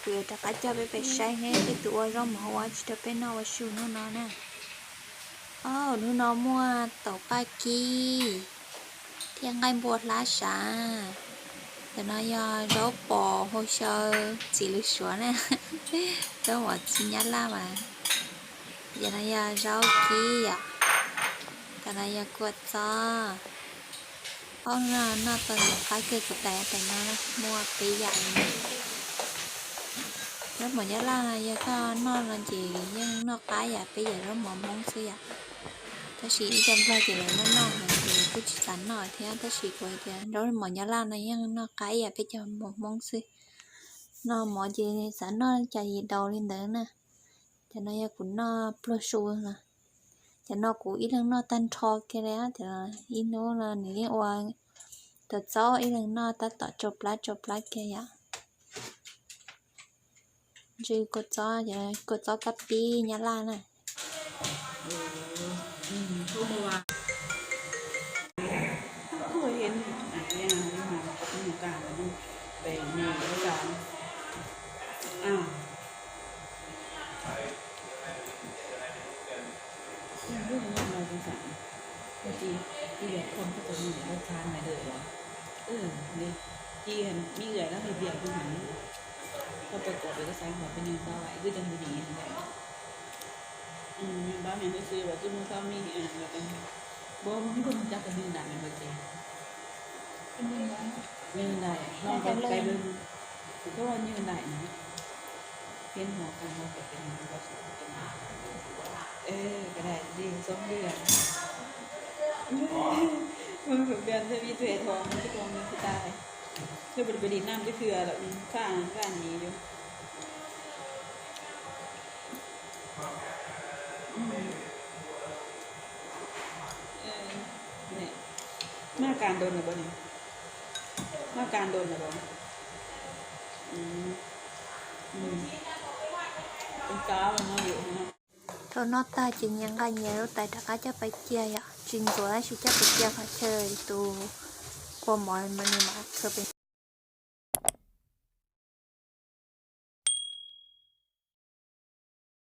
Kuv yuav rov qab coj peb pem saib seb tej tus ua zaub mov ua tsis rau peb noj ua su hnub no na. Au, hnub no muaj taum qaj kib thiab nqaij npua hlab sav. Cov no yog zaub pos hau xyaw txiv lws suav na, zaub mov txiv nyab laj mas. Cov no yog zaub kib yom, cov no yog kua txob. Ob no noj tau ntau qab kawg, kuv tais tais no muaj peb yam li no. Zaub mov nyab laj no yog koj noj no ces yeej noj qab yam peb cov zaub mov Hmoob xwb yom. Tab sis ib co Nplog ces lawv noj noj heev ces kuj tsis xav noj thiab, tab sis kuv hais tias zaub mov nyab laj no yeej noj qab ib yam peb cov mov Hmoob xwb. Noj mov ces xav noj cas yim daus li ntawd na. Cov no yog kuv noj pluag su no. Cov no kuv ib leeg noj tag nrho kiag li, cov ib hnub no nws yeej ua tau txob ib leeg noj tab tom tsau plab tsau plab kiag yom. Ntsw kua txob, kua txob kab pib nyab laj na. Ua ci, ib yam khom koj tus nus laj txha nais dawm los. Ib yam me ntsis laj hais tias kuv heev, koj pab kom peb koj xav kom peb nws tau lais twb cov ntawd nim. Nws pab me ntawd xwb los twb muaj txoj me los, npab muaj cov tus nws nram me ntawd ces nws nram no, koj nyuj nram no. Thiab no koj muab pem pem no, koj daim dej txob dej, pem pem thiab ib tug es thov tsis tau me tsis tas, thiab pem pem dim naj twb twg los faj faj nis yus. Maj kas ntau na, maj kas ntau na. Thaum noj tag ces nyias nqa nyias lub tais rov qab coj pais cia yom, tsis ntxuav tab sis coj pais cia qhov chaw tus ua mov no nws mam khaws pem.